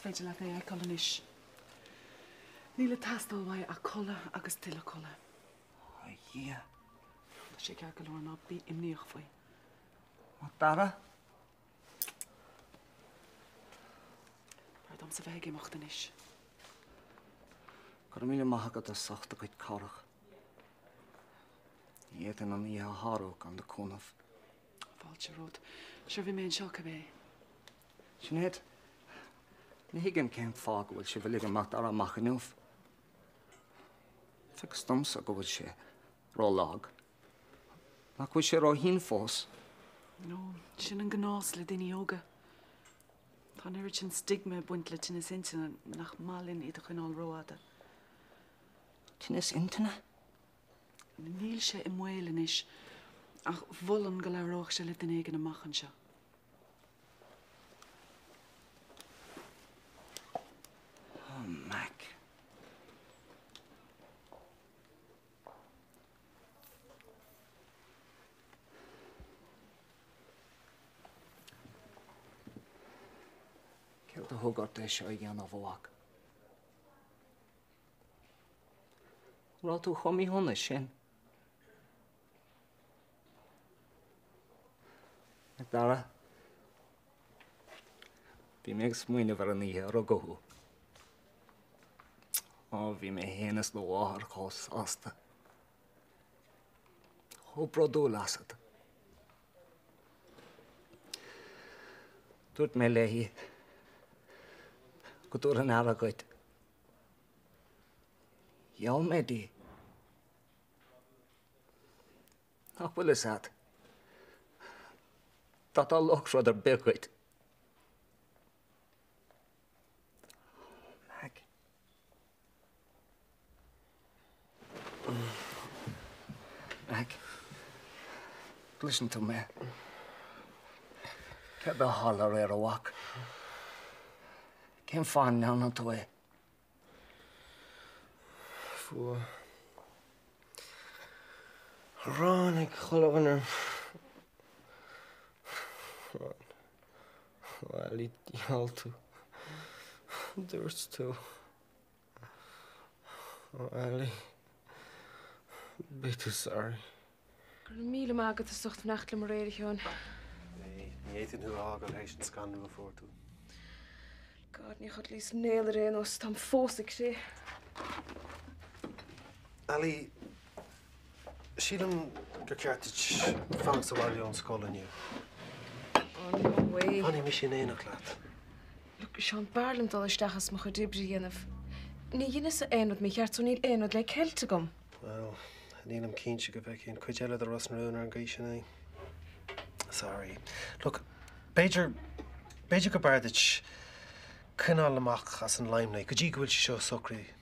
Is féidir leat é a fheiceáil anois. Níl ag teastáil uaidh ach codladh agus tuilleadh codladh. A Dhia. Tá sé ceart go leor, ná bí imníoch faoi. Mac Dara? B'fhearr domsa bheith ag imeacht anois. Go raibh míle maith agat as ucht do chuid cabhrach. Ní fhéadfainn an oíche a shárú gan do chúnamh. Fáilte romhat. Sure bhí mé anseo cibé. Sinéad, ní thuigim cén fáth go bhfuil sibh ag ligean Mac Dara amach inniu. Feictear domsa go bhfuil sé ró-lag. Nach bhfuil sé ró-thinn fós? No, sin an gnás le daoine óga. Tá an oiread sin stigma ag baint le tinneas intinne nach maith linn iad a choinneáil rófhada. Tinneas intinne? Níl sé i mbaol anois, ach mholfainn go labhródh sé le duine éigin amach anseo. Oh, Mac. Céard a thug ort é seo a dhéanamh, a mhac? An raibh tú chomh míshona sin? A Dhara, bhí mé ag smaoineamh ar an oíche a rugadh thú. Ó, bhí mé féin is do mháthair chomh sásta. Chomh bródúil asat. Dúirt mé léi go dtabharfainn aire dhuit. Gheall mé di. Nach bhfuil fhios agat? Dá dtarlódh rud ar bith dhuit. Mac. Mac. Gcloiseann tú mé? Céard a tharla aréir, a mhac? Cén fáth a ndearna tú é? Fuath. Arán ag chuile dhuine orm. Arán. Bhuel, gheall tú. Dúirt tú. Ó, Ali. Beidh tú sorry. Go raibh míle maith agat as ucht fanacht liom aréir, a Sheáin. Ní fhéadfainn thú a fhágáil théis an scanrú a fuair tú. God, níor chodlaíos néal ar aon nós, táim fós ag crith. Ali, sílim gur ceart duit fanacht sa bhaile ón scoil inniu. Oh, no way. Fanfaidh mise in éineacht leat. Look, Seán, b'fhearr liom dul isteach is mo chuid oibre a dhéanamh. Ní dheineas-sa aon rud mícheart so níl aon rud le ceilt agam. Bhuel, nílim cinnte go bhfeicfidh an chuid eile de Ros na Rún ar an gcaoi sin é. Sorry. Look, b'fhéidir, b'fhéidir go b'fhearr duit coinneáil amach as an limelight go dtí go bhfuil sé seo socraithe.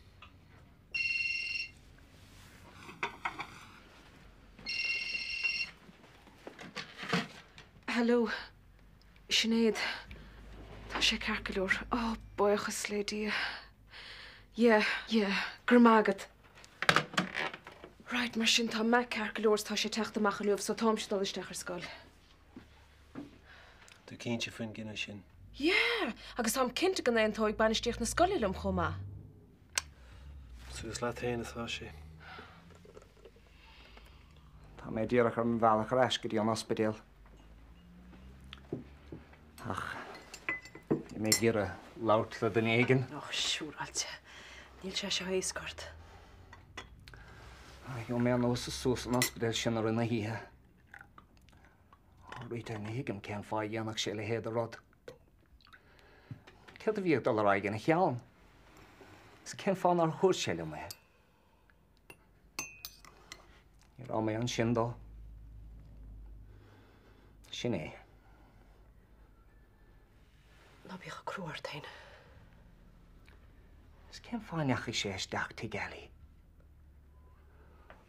Hello, Sinéad. Tá sé ceart go leor. Oh, buíochas le Dia. Yeah, yeah, go raibh maith agat. Right, mar sin tá Mac ceart go leor is tá sé ag teacht amach inniu so táimse ag dul isteach ar scoil. Tú cinnte faoin gcinneadh sin? Yeah! Agus táim cinnte go n-aontóidh bainistíocht na scoile liom chomh maith. Suas leat féin atá sé. Tá mé díreach ar mo bhealach ar ais go dtí an ospidéal. Ach bhí mé ag iarraidh labhairt le duine éigin. Och, siúráilte. Níl sé seo éasca ort. Gheobhaidh mé anuas is suas an ospidéal sin i rith na hoíche. Ó, Rita, ní thuigim cén fáth a dhéanfadh sé a leithéid de rud. Céard a bhí ag dul ar aghaidh ina cheann? Is cén fáth nár dhúirt sé liom é? Ní raibh mé ansin dó. Sin é. Ná bíodh chomh crua ort féin. Is cén fáth a ndeachaigh sé isteach tigh Ali?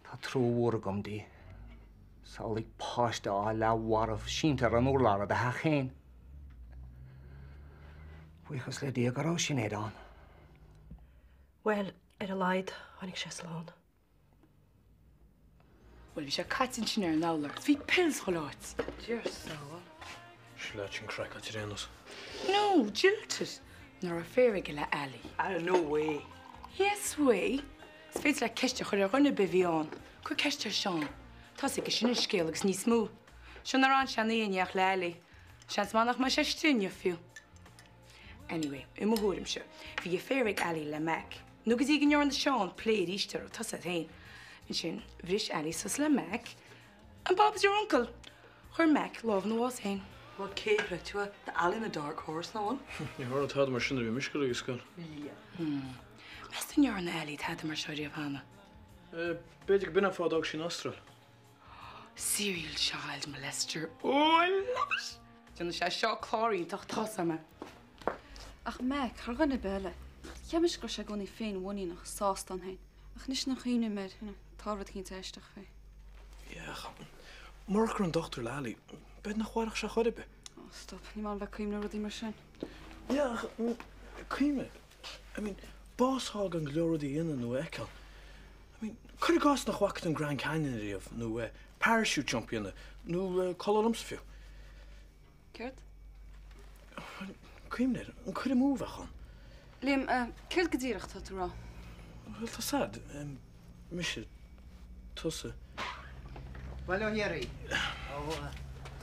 Tá trua mhór agam di. Samhlaigh páiste á leathmharbh sínte ar an urlár i do theach féin. Buíochas le Dia go raibh Sinéad ann. Bhuel, ar a laghad, tháinig sé slán. Bhuel, bhí sé caite ansin ar an urlár agus bhí pills chuile áit. Dia ár sábháil. Sin leat sin craiceáilte ar aon nós. No, jilted. Nach raibh affair aige le Ali. Ah, no way. Yes way! Is féidir leat ceist a chur ar dhuine ar bith a bhí ann. Cuir ceist ar Seán. Tá 'fhios aige sin an scéal agus níos mó. Seo nár fhan sé an oíche in éineacht le Ali. Seans maith nach mbeidh sé istigh inniu fiú. Anyway, i mo thuairimse, bhí affair ag Ali le Mac. Nó go dtí go ndearna Seán plé arís orthu, tá 'fhios agat féin. Ansin, bhris Ali suas le Mac and Bob's your uncle! Chuir Mac lámh ina bhás féin. Bhuel, cé a chreidfeadh é? Tá Ali ina dark horse, nach bhfuil? Ní tharla tada mar sin nuair a bhí mise ag dul ag scoil. Meas tú an ndearna Ali tada mar seo riamh cheana? B'fhéidir go b'in an fáth a d'fhág sí an Astráil. Serial child molester. Oh, I love it! Déanfaidh sé seo clár iontach, tá 'fhios a'm. Ach Mac, thar dhuine ar bith eile, cheap mise go raibh sé i gcónaí féinmhuiníneach, sásta ann féin. Ach anois nuair a chuimhním air, you know, tá rud eicínt aisteach faoi. Yeah, ach murach go raibh an dochtúir le Ali, b'fhéidir nach mhairfeadh sé chor ar bith. Oh, stop, ní maith liom bheith ag cuimhneamh ar rudaí mar sin. Yeah, ach cuimhnigh, I mean, bás a fháil gan go leor rudaí a dhéanamh nó a fheiceáil. I mean, cuir i gcás nach bhfaca tú an Grand Canyon ariamh, nó parachute jump a dhéanamh, nó codladh liomsa fiú. Céard? Bhuel, cuimhnigh air, an cur amú a bheadh ann. Liam, céard go díreach atá tú a rá? Bhuel, tá 's a'd, mise, tusa. Bhuel, ó Dhearaí. Ó,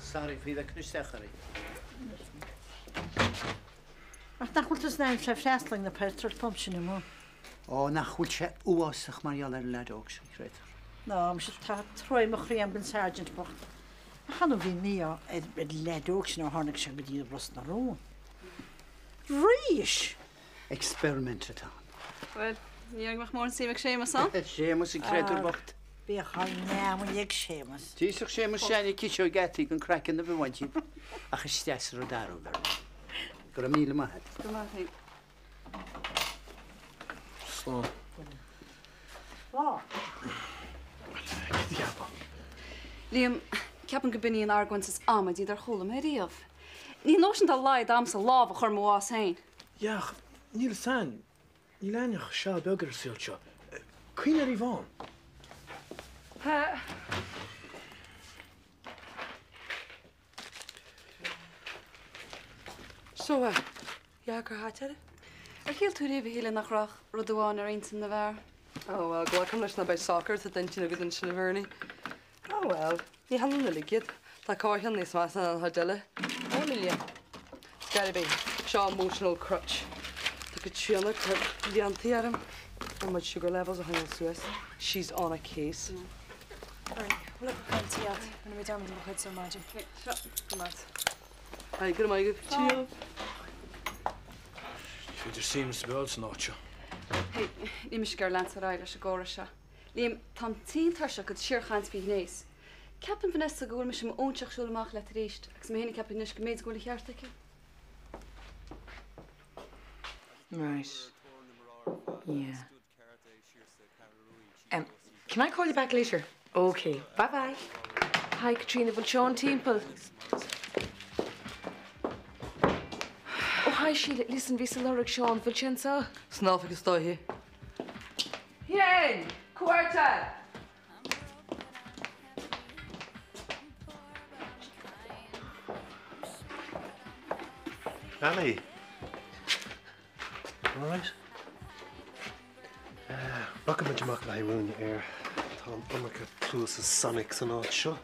sorry faoi bheith ag cur isteach oraibh. Ach nach bhfuil tú san ainm le freastal ag na petrol pump sin amuigh? Ó, nach bhfuil sé uafásach mar gheall ar an leaid óg sin, créatúr. Ná, muise, tá truaigh mo chroí a'm don Sergeant bocht. Ach ann bhí mí-ádh ar an leaid óg sin ó tháinig sé go dtí Ros na Rún. Rís! Experiment atá ann. Bhuel, ní déarfainn go mbeadh mórán suim ag Séamus ann. Séamus an créatúr bocht. Bhíodh an neamhain ag Séamus. D'íosfadh Séamus Seánie ciseog fhataí gan craiceann a bheith bainte díobh. Ach is deas an rud athrú, Bernie. Go raibh míle maith a't. Go raibh maith a't. Slán. Slán. Céard a cheapfá? Liam, ceapaim go b'in í an argóint is amaidí dar chuala mé riamh. Ní nóisean dá laghad a'msa lámh a chur mo bhás féin. Yeah, ach níl 'fhios a'inn. Níl a'inn ach seal beag ar an saol seo. Cuimhnigh ar Yvonne. So, eh, yeah, gur thait air? Ar shíl tú riamh, a Shíle, nach raibh ach rud amháin ar intinn na bhfear? Oh well, glacaim leis nach beidh socair sa d'intinn agat ansin, a Bhernie. Oh well, ní hionann uilig iad. Tá corrcheann níos measa ná an chuid eile. Oh, Lilia. It's gotta be. Seo emotional crutch. Tá Caitríona ag cur bliantaí orm. Ar mo sugar levels a choinneáil suas. She's on a case. Bernie, bhfuil ag caint iad? Rinne mé dearmad de mo chuid ar maidin. Seo, go maith. Hi, go raibh maith agat. Cheers. Ní féidir suaimhneas a bheith san áit seo. Hey, níl mise ag iarraidh leanstan ar aghaidh leis an gcomhrá seo. Liam, táim tinn tuirseach agat síorchaint faoi ghnéas. Ceapann Vanessa go bhfuil mise i m'óinseach siúl amach leat arís, agus mé féin ag ceapadh anois go mb'fhéidir go bhfuil an cheart aici. Right. Yeah. Em, can I call you back later? Ok, bye bye. Hi Caitríona, bhfuil Seán timpeall? Oh hi Síle, listen, bhíos ag lorg Seán, bhfuil sé anseo? San oifig is dóiche. Sheáin! Cuarta! Ali! All right? Rachaidh muid amach le haghaidh ruainne aeir. Tá an iomarca cluasa Sonic san áit seo.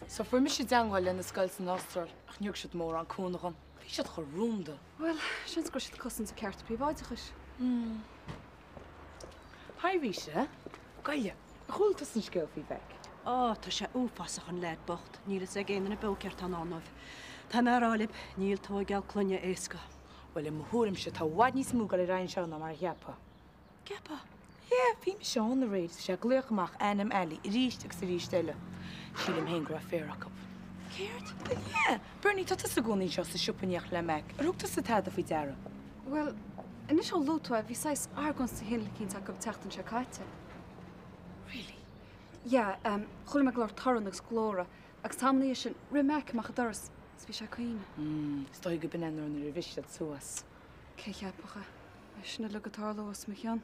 So fuair mise i dteangmháil lena scoil san Astráil ach níor thug siad mórán cúnamh dhom. Bhí siad chomh rúnda. Bhuel, seans go raibh siad ag cosaint a cearta príobháideachais. Hmm. Hi Rita. Goile, ar chuala tusa an scéal faoi Mheic? Á, tá sé uafásach an leaid bocht, níl fhios ag aon duine beo céard tá i ndán dóibh. Tá mé a rá libh, níl tóigeáil clainne éasca. Bhuel, i mo thuairimse, tá i bhfad níos mó ag dul ar aghaidh anseo ná mar a cheapfá. Ceapfá? Yeah, bhí mise ann aréir is bhí sé ag glaoch amach ainm Ali arís agus arís eile. Sílim féin go raibh affair acu. Céard? Bhuel, yeah! Bernie, tá tusa i gcónaí anseo sa siopa in éineacht le Mac. Ar thug tusa tada faoi deara? Bhuel, anois ó luaigh tú é, bhí saghas argóint de chineál eicínt acu an tseachtain seo caite. Really? Yeah, em, chuala mé go leor torann agus glórtha, agus an t-am ina dhiaidh sin, rith Mac amach an doras is bhí sé ag caoineadh. Mm, is dóigh go b'in é nuair a bhris siad suas. Cé cheapfadh é? É sin uilig ag tarlú os mo chionn.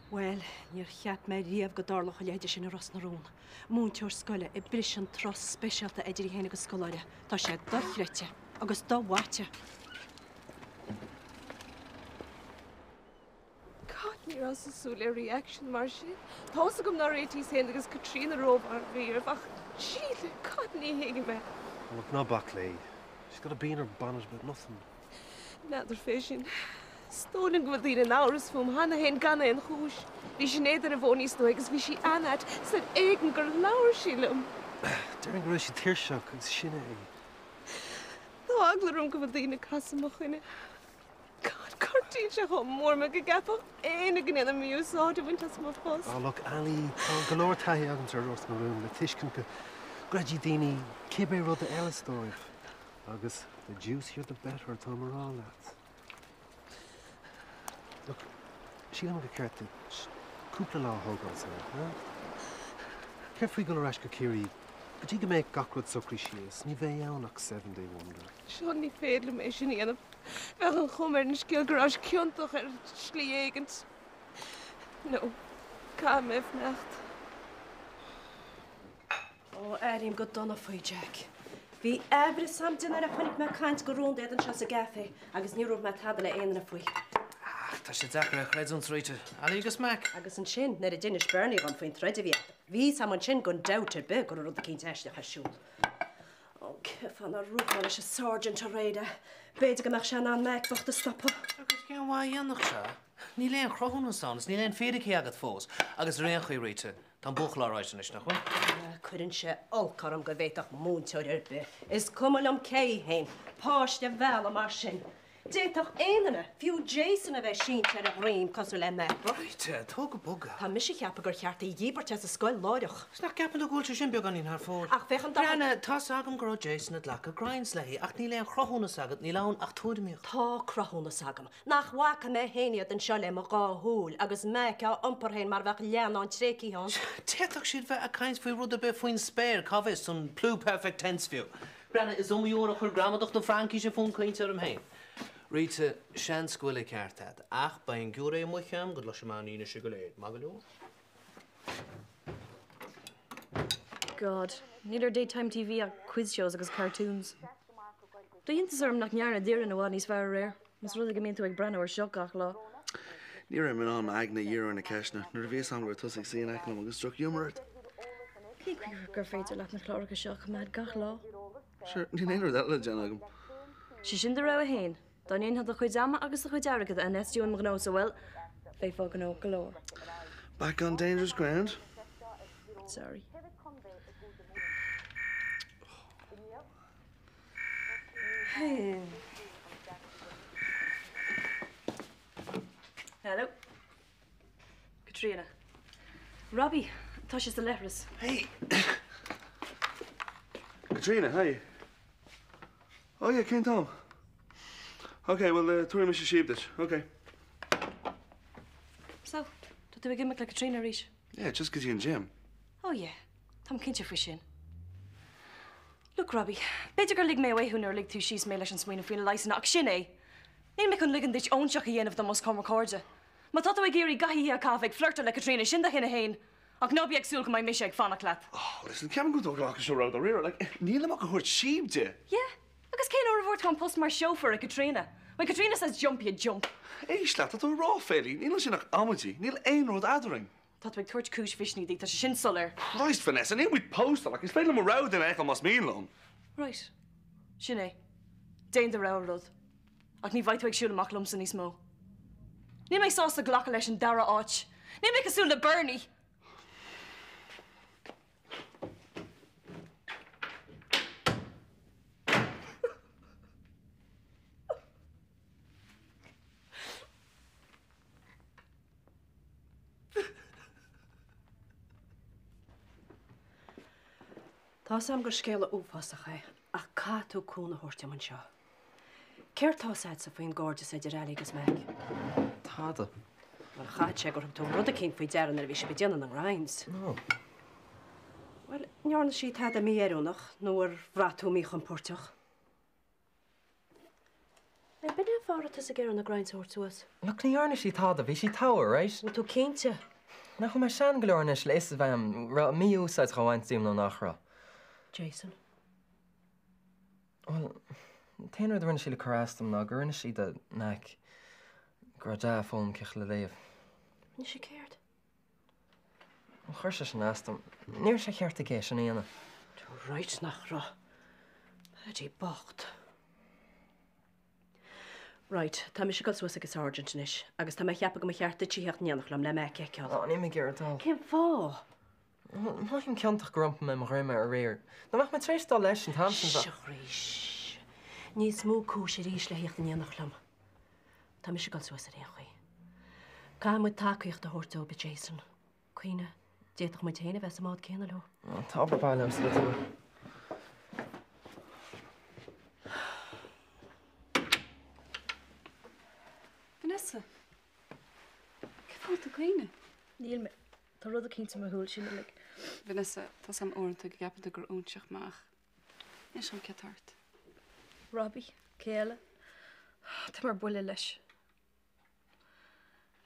Bhuel, níor cheap mé riamh go dtarlódh a leithéide sin i Ros na Rún. Múinteoir scoile ag briseadh an trust speisialta idir í féin agus scoláire. Tá sé dochreidte agus domhaite. God, ní rabhas ag súil le reaction mar sin. Tá's agam nár réitíos féin agus Caitríona rómhaith riamh ach Síle, God, ní thuigim é. Look, ná bac léi. She's got a bee in her bonnet about nothing. N'fheadar fé sin. Is dóigh liom go bhfuil daoine in amhras fúm cheana féin gan aon chúis. Bhí Sinéad ar an bhfón níos luaithe agus bhí sí an-ait, is ar éigean gur labhair sí liom. Déarfainn go raibh sí tuirseach agus sin é. Tá eagla orm go bhfuil daoine ag casadh i mo choinne. God, gortaíonn sé chomh mór mé go gceapfadh éinne go ndéanaim mí-úsáid a bhaint as mo phost. Oh look, Ali, tá go leor taithí agamsa ar Ros na Rún le tuiscint go gcreidfidh daoine cibé rud a fheileas dóibh. Agus the juicier the better atáim a rá leat. Look, sílim gur ceart duit cúpla lá a thógáil saor, huh? Céard faoi dul ar ais go Ciarraí go dtí go mbeidh gach rud socraithe síos, ní bheidh ann ach seven day wonder. Seán, ní féidir liom é sin a dhéanamh. Bheadh an chuma ar an scéal go rabhas ciontach ar shlí éigint. No, caithfidh mé fanacht. Ó, airím go dona faoi, Jack. Bhí aimhreas a'm di nuair a chonaic mé ag caint go rúnda iad anseo sa gcaife agus níor dhúirt mé tada le aon duine faoi. Ach tá sé deacair a chreidiúint, Rita. Ali agus Mac. Agus ansin, nuair a d'inis Bernie dhom faoin troid a bhí eatarthu, bhí 'fhios a'm ansin gan dabht ar bith go raibh rud eicínt aisteach ar siúl. Ó, cén fáth nár rug mé leis an Sergeant aréir é? B'fhéidir go mbeadh sé in ann Mac bocht a stopadh. Agus cén mhaith a dhéanfadh sé? Níl aon chruthúnas ann is níl aon fíricí agat fós. Agus ar aon chaoi, Rita, tá an buachaill alright anois, nach bhfuil? Cuireann sé olc orm go bhféadfadh múinteoir ar bith, is cuma liom cé hí féin, páiste a mhealladh mar sin. D'fhéadfadh aon duine, fiú Jason, a bheith sínte ar a dhroim cosúil le Mac bocht. Rita, tóg go bog é. Tá mise a cheapadh gur cheart í a dhíbirt as an scoil láithreach. Is nach gceapann tú go bhfuil sé sin beagáinín thar fóir? Ach féach an dá. Breathnaigh, tá's agam go raibh Jason ag glacadh grinds léi, ach níl aon chruthúnas agat, níl ann ach tuairimíocht. Tá cruthúnas agam. Nach bhfaca mé féin iad anseo le mo dhá shúil agus Mac á iompar féin mar a bheadh leannán tréigthe ann. D'fhéadfadh siad bheith ag caint faoi rud ar bith faoin spéir, cá bhfios, an pluperfect tense fiú. Breathnaigh, is iomaí uair a chuir gramadach na Fraincise fonn caointe orm féin. Rita, seans go bhfuil an ceart agat, ach beidh an giúiré amuigh agam go gcloisfidh mé an fhianaise go léir. Maith go leor? God, níl ar daytime TV ach quiz shows agus cartoons. Tá iontas orm nach ndearna d'fhoireann i bhfad níos fearr aréir, más rud é go mbíonn tú ag breathnú air seo gach lá. Ní raibh mé in ann m'aigne a dhíriú ar na ceisteanna nuair a bhí fhios agam go raibh tusa ag suí in aice liom agus drochghiúmar ort. Cén chaoi gur féidir leat na cláracha seo a choimeád gach lá? Sure, níl aon rud eile le déanamh agam. Sé sin do rogha féin. Dá ndéanfá do chuid ama agus do chuid airgid a infheistiú i mo ghnósa, bhuel, bheifeá gnóthach go leor. Back on dangerous ground. Sorry. Hello. Caitríona. Robbie, tá sé sa leithreas. Hey! Caitríona, hey. Oh yeah, cén t-am? Ok, well, tabharfaidh mise síob duit. Ok. So, tá tú ag imeacht le Caitríona arís? Yeah, just go dtí an gym. Oh yeah, táim cinnte faoi sin. Look, Robbie, b'fhéidir gur lig mé uaidh thú nuair a lig tú síos mé leis an smaoineamh faoi na leigheasanna ach sin é! Níl mé chun ligean duit óinseach a dhéanamh dom os comhair mo chairde. Má tá tú ag iarraidh gach oíche a chaitheamh ag flirteáil le Caitríona, sin do chinneadh féin. Ach ná bí ag súil go mbeidh mise ag fanacht leat. Oh, listen, ceapaim go bhfuil tú ag glacadh seo ró-dháiríre. Like, nílim ach ag tabhairt síob di. Yeah? Agus cén uair a bhfuair tú an post mar chauffeur ag Caitríona? When Caitríona says jump, you jump. Éist leat, tá tú rófhaillí. Níl ansin ach amaidí. Níl aon rud eadrainn. Tá tú ag tabhairt cúis mhisnigh di, tá sé sin soiléir. Christ, Vanessa, níl muid pósta, like, is féidir liom mo rogha duine a fheiceáil más mian liom. Right. Sin é. Déan do rogha rud. Ach ní bheidh tú ag siúl amach liomsa níos mó. Níl mé sásta glacadh leis an dara háit. Níl mé cosúil le Bernie! Tá's a'm gur scéala uafásach é, ach caithfidh tú cúnamh a thabhairt dom anseo. Céard tá's a'dsa faoin gcairdeas idir Ali agus Mac? Tada. Bhuel, chaithfeadh sé gur thug tú rud eicínt faoi deara nuair a bhí sibh ag déanamh na ngrinds. No. Bhuel, an ndearna sí tada mí-oiriúnach nó ar bhraith tú míchompóirteach? B'in é. fáth a raibh tusa ag iarraidh na grinds a thabhairt suas? Look, ní dhearna sí tada, bhí sí togha, right? Bhfuil tú cinnte? Nach bhfuil mé sean go leor anois le fhios a bheith a'm raibh mí-úsáid dhá bhaint díom nó nach raibh? Jason. Bhuel, an t-aon rud a rinne sí le cur as dom ná gur inis sí do Mac go raibh Dea ag foghlaim cé le léamh. Rinne sí céard? Bhuel, chuir sé sin as dom. Ní raibh sé ceart aige sin a dhéanamh. Tú right nach raibh. Paddy bocht. Right, tá mise ag dul suas ag an Sergeant anois agus tá mé ag ceapadh go mba cheart duit a theacht in éineacht liom le Mac a fheiceáil. Ó, níl mé ag iarraidh dul. Cén fáth? Mothaím ciontach gur iompaigh mé mo dhroim air aréir. Dá mbeadh mé tar éis dul leis an t-am sin bheadh. Sh, a chroí, sh. Níos mó cúis arís le theacht in éineacht liom. Tá mise ag dul suas ar aon chaoi. Caithfidh muid tacaíocht a thabhairt dóibh, a Jason. Cuimhnigh, d'fhéadfadh muid féin a bheith sa mbád céanna leo. Tá obair baile agam le déanamh. Vanessa, cén fáth a bhfuil tú ag caoineadh? Níl mé. Tá rud eicínt i mo shúil sin uilig. Vanessa, tá 's a'm uaireanta go gceapann tú gur óinseach mé ach inis dom céard tá ort. Robbie, cé eile? Tá mé ar buile leis.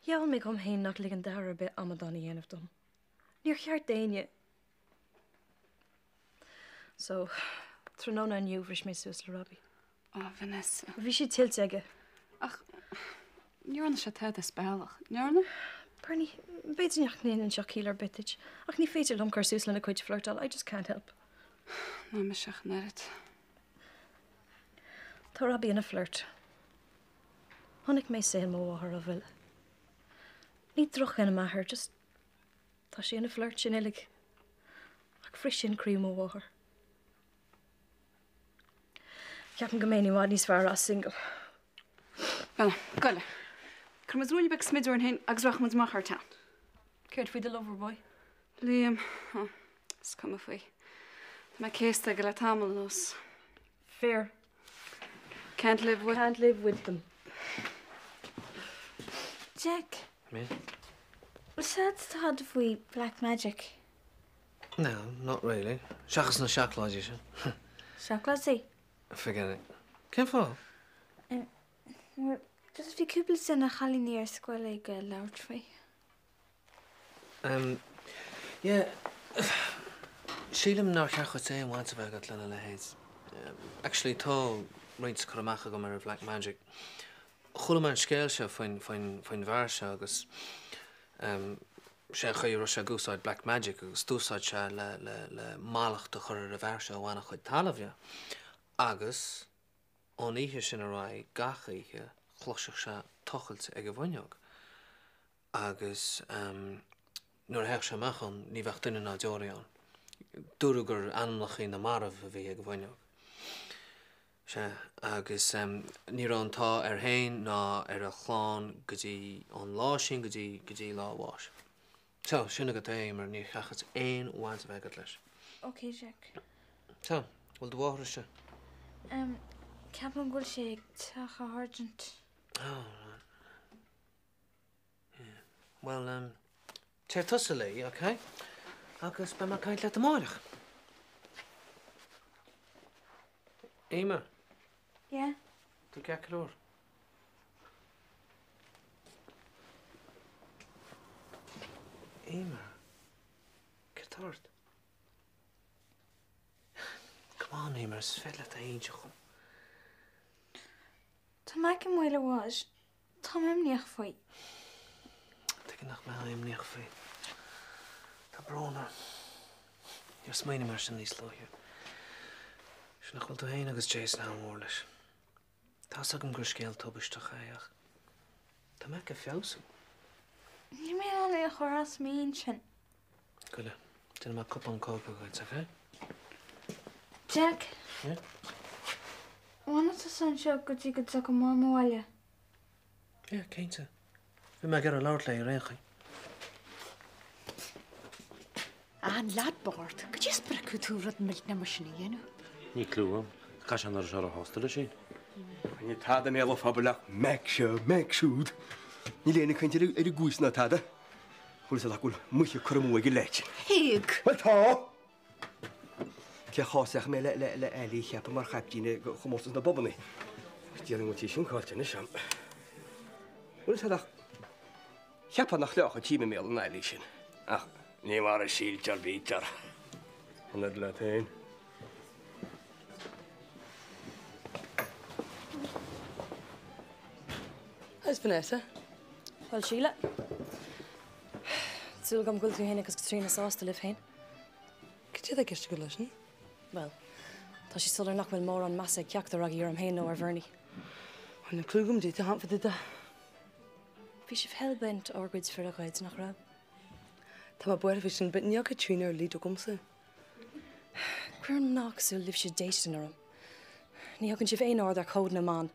Gheall mé dhom féin nach ligean d'fhear ar bith amadán a dhéanamh dom. Níor cheart d'éinne. So, tráthnóna inniu bhris mé suas le Robbie. Á, Vanessa. Bhí sé tuillte aige. Ach ní dhearna sé tada as bealach, ndearna? Bernie, b'fhéidir nach ndéanann seo ciall ar bith duit, ach ní féidir liom cur suas lena chuid flirtáil, I just can't help. Ná mise ach an oiread. Tá Robbie ina flirt. Chonaic mé saol mo mháthar á mhilleadh. Ní drochdhuine m'athair, just tá sé ina flirt, sin uilig. Ach bhris sin croí mo mháthar. Ceapaim go mbeinn i bhfad níos fearr as single. Bhuel, goile. Cuirfidh muid ruainne beag smididh orainn féin agus rachaidh muid amach thar town. Céard faoi do lover boy? Liam, oh, is cuma faoi. Tá mé céasta aige le tamall anuas. Fair. Can't live with. Can't live with them. Jack. Me? Bhfuil a fhios agat tada faoi Black Magic? No, not really. Seachas na seacláidí sin. Seacláidí? Forget it. Cén fáth? Bhuel, just bhí cúpla de na chailíní ar scoil ag labhairt faoi. Em, yeah, sílim nár cheart dhuit aon bhaint a bheith agat lena leithéid. Actually, tá roinnt cur amach agam ar Black Magic. Chuala mé an scéal seo faoin, faoin, faoin bhfear seo agus, em, sé an chaoi a raibh sé ag úsáid Black Magic agus d'úsáid sé le, le, le mallacht a chur ar an bhfear seo a bhain a chuid talaimh dhe. Agus ón oíche sin ar aghaidh, gach oíche, chloisfeadh sé tochailt ag an bhfuinneog. Agus nuair a théadh sé amach ann ní bheadh duine ná deoraí ann. Dúradh gur anamnachaí na marbh a bhí ag an bhfuinneog. Sea, agus ní raibh an t-ádh air féin ná ar a chlann go dtí an lá sin go dtí go dtí lá a bháis. So, sin agat é, Eimear, níor cheart dhuit aon bhaint a bheith agat leis. Ok, Jack. So, bhfuil do mháthair istigh? Ceapaim go bhfuil sí ag teach an Sergeant. Oh, right. Bhuel, em, téir tusa léi, ok? Agus beidh mé ag caint leat amáireach. Eimear. Yeah? Tú ceart go leor? Eimear, céard tá ort? Come on, Eimear, is féidir leat a inse dhom. Tá Mac i mbaol a bháis. Tá mé imníoch faoi. Tuige nach mbeifeá imníoch faoi? Tá brón orm. Níor smaoinigh mé air sin níos luaithe. Sea, nach bhfuil tú féin agus Jason an-mhór leis. Tá's agam gur scéal tubaisteach é ach tá Mac ag feabhsú. Níl mé in ann é a chur as m'intinn. Goile, déanfaidh mé cupán cóca dhuit, ok? Jack. Yeah? An bhfanfaidh tusa anseo go dtí go dtiocfaidh Mam abhaile? Yeah, cinnte. Bhí mé ag iarraidh labhairt léi ar aon chaoi. An leaid bocht, goidé a spreagfadh tú rud millteanach mar sin a dhéanamh? Níl cliú agam. Caithfidh sé an oiread seo a shásta leis féin. Níl tada i mbéal an phobail ach Mac seo, Mac siúd. Níl éinne ag caint ar an gcúis ná tada. Chuala siad ach go bhfuil muice curtha amú ag an leaid. Thig. Bhuel tá! Cé chás ach mé le Ali a cheapadh mar chaiptín ag chomórtas na bpubanna. Agus déarfainn go bhfuil sí sin caillte anois a'm. Bhfuil fhios a'd ach cheapfá nach fliuch an tím i mbéal an fhaillí sin. Ach ní mar a síltear bítear. An oiread leat féin. How's Vanessa? Bhuel, Síle. Súil agam go bhfuil tú féin agus Caitríona sásta libh féin. Cad é atá i gceist agat leis sin? Bhuel, tá sé soiléir nach bhfuil mórán measa ag ceachtar agaibh orm féin nó ar Bhernie. Níl clue agam caidé atá fá dtaobh de. Bhí sibh hell-bent ár gcuid fir a ghoid, nach raibh? Tá mé buartha faoi sin, but níl Caitríona ar lead agamsa. Cuireann mná cosúil libhse déistin orm. Ní thugann sibh aon aird ar chód na mban.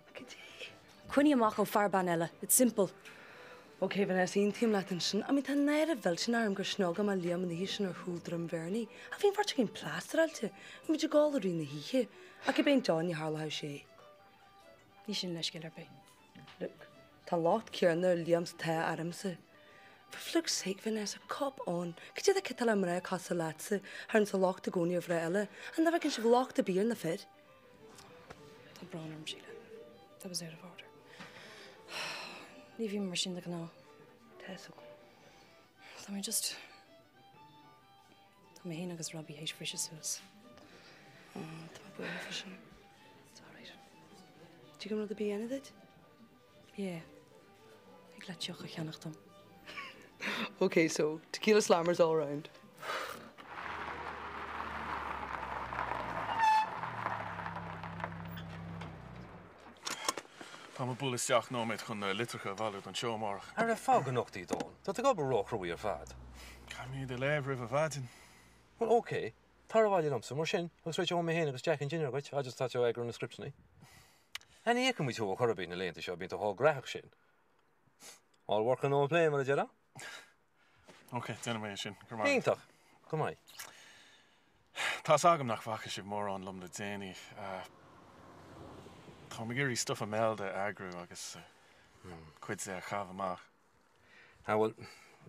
Coinnigh amach ó fear bean eile. It's simple. Ok Vanessa, aontaím leat ansin. I mean, tá náire mhillteanach orm gur shniogáil mé Liam an oíche sin ar chúl droim Bhernie. Ach bhí an bheirt againn plástaráilte. Bhí muid ag ól i rith na hoíche. Ach cibé an dóigh ní tharlódh sé. Ní sin leithscéal ar bith. Look, tá an locht céanna ar Liam is atá ormsa. For flukes sake, Vanessa, cop on. Cad é atá ciotáil le mná cosúil leatsa, a chuireanns an locht i gcónaí ar mhná eile, an nach bhfeiceann sibh locht ar bith ar na fir? Tá brón orm, Síle. That was out of order. Ní bhím mar sin de ghnáth. Tá fhios agam. Tá mé just... Tá mé féin agus Robbie théis briseadh suas. Tá mé buartha faoi sin. It's all right. Dtig liom rud ar bith a dhéanamh duit? Yeah. Thig leat deoch a cheannach dom. Ok, so, tequila slammers all round. Táim ag bualadh isteach nóiméad chun na litreacha a bhailiú don seó amárach. Ara fág anocht iad, Eoin. Tá tú ag obair róchruaidh ar fad. Caithfidh mé iad a léamh roimh an mhaidin. Bhuel, ok. Tar abhaile liomsa, mar sin, agus réiteoidh mé féin agus Jack an dinnéar dhuit, fhad is atá tú ag eagrú na scripteanna. Ní fheiceann muid thú ar chor ar bith na laethanta seo, bíonn tú chomh gnaitheach sin. All work and no play, mar a déarfá. Ok, déanfaidh mé é sin. Go raibh maith agat. Iontach. Go maith. Tá's agam nach bhfaca sibh mórán liom le déanaí. Táim ag iarraidh stuif Imelda a eagrú agus cuid de a chaitheamh amach. Ah bhuel,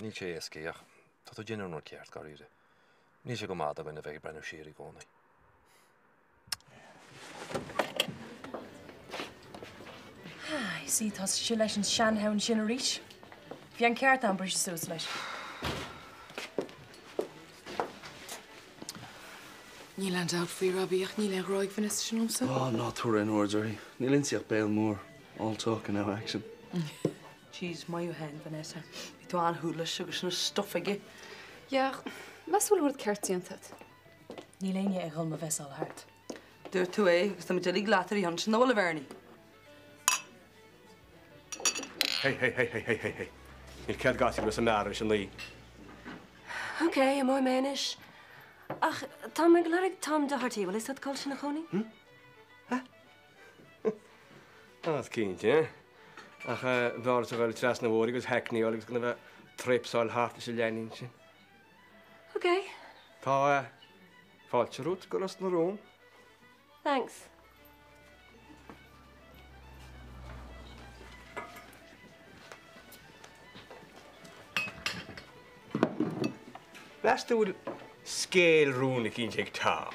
níl sé éasca ach tá tú ag déanamh an rud ceart, dáiríre. Níl sé go maith do dhuine a bheith ag breathnú siar i gcónaí. Ah, you see, tá sé leis an seanthonn sin arís. Bhí an ceart agam briseadh suas leis. Níl aon dabht faoi Robbie ach níl aon ghrá ag Vanessa sin dhomsa. Ó, ná tabhair aon aird uirthi. Níl inti ach béal mór. All talk and no action. Jeez, maith thú féin, Vanessa. Bhí tú an-chúthail agus sin an stuif aige. Yeah, ach meas tú bhfuil an rud ceart déanta agat? Níl éinne ag dhul mo mhessáil thart. Dúirt tú é agus tá muid uilig leat ar a shon sin, nach bhfuil, a Bhernie? Hey, hey, hey, hey, hey, hey, hey. Níl cead gasúir bheith sa mbeár tar éis a naoi. Ok, imeoidh mé anois. Ach tá mé ag lorg Tom Doherty, bhfuil fhios agat cá bhfuil sé ina chónaí? Hm? As cinnte, eh? Ach b'fhearr duit a ghoil trasna an bhóthair agus hackney a fháil agus gan a bheith tréapsáil thart leis an leainín sin. Ok. Tá fáilte romhat go Ros na Rún. Thanks. Meas tú bhfuil scéal rún eicínt ag Tom?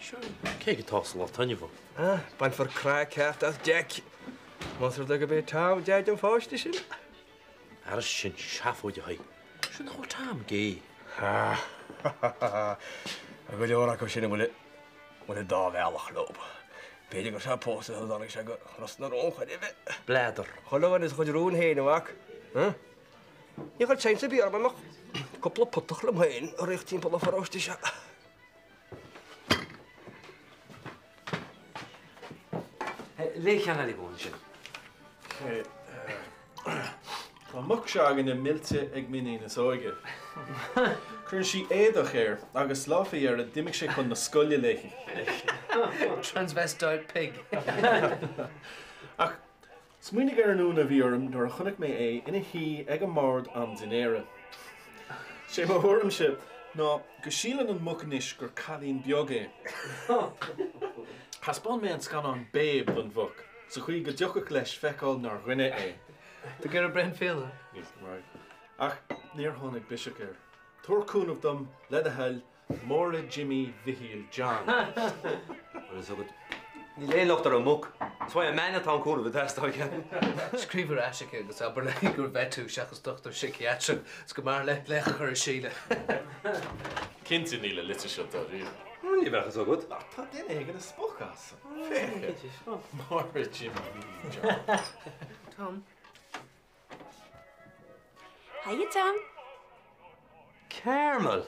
Sure. Cé atá sa lá taitneamhach? Ah, bainfear craic ceart as Jack. Más rud é gurb é Tom Deaid an pháiste sin. Ara sin seafóid a Thaidhg. Sin nach bhfuil Tom gay. Ha ha ha ha. Tá go leor acu sin a bhfuil bhfuil an dá bhealach leo. B'fhéidir go raibh sé pósta sula dtáinig sé go Ros na Rún chor ar bith. Bladar. Chuile dhuine is a chuid rún féin, a mhac. Huh? Ní chuirfeadh seans ar bith orm ach cúpla putach liom féin a rith timpeall an pharóiste seo. Léigh ceann eile dhúinn ansin. Tá an muc seo againne millte ag m'iníon is óige. Cuireann sí éadach air agus lá fé dheireadh d'imigh sé chun na scoile léi. Transvestite pig. Ach Smaoinigh ar an ionadh a bhí orm nuair a chonaic mé é ina shuí ag an mbord am dinnéara. Sé mo thuairimse ná go síleann an muc anois gur cailín beag é. Thaispeáin mé an scannán Babe don mhuc, sa chaoi go dtiocfadh leis feiceáil nár dhuine é. Tú ag iarraidh braon fíona? Ach níor tháinig biseach air. Tabhair cúnamh dom, le do thoil, Máire Jimí Mhichíl John. Bhfuil fhios agat, Níl aon locht ar an muc. Is uaidh an mbean atá an cúnamh ag teastáil, ceapaim. Scríobh ar ais chuici agus abair léi gur vet thú seachas dochtúir síciatrach is go mb'fhearr léi glaoch a chur ar Síle. Cinnte níl an litir seo dáiríre. Ní bheadh fhios agat. Ach tá duine éigin ag spochadh asam. Féach air. Máire Jimmy John. Tom. Hiya, Tom. Carmel!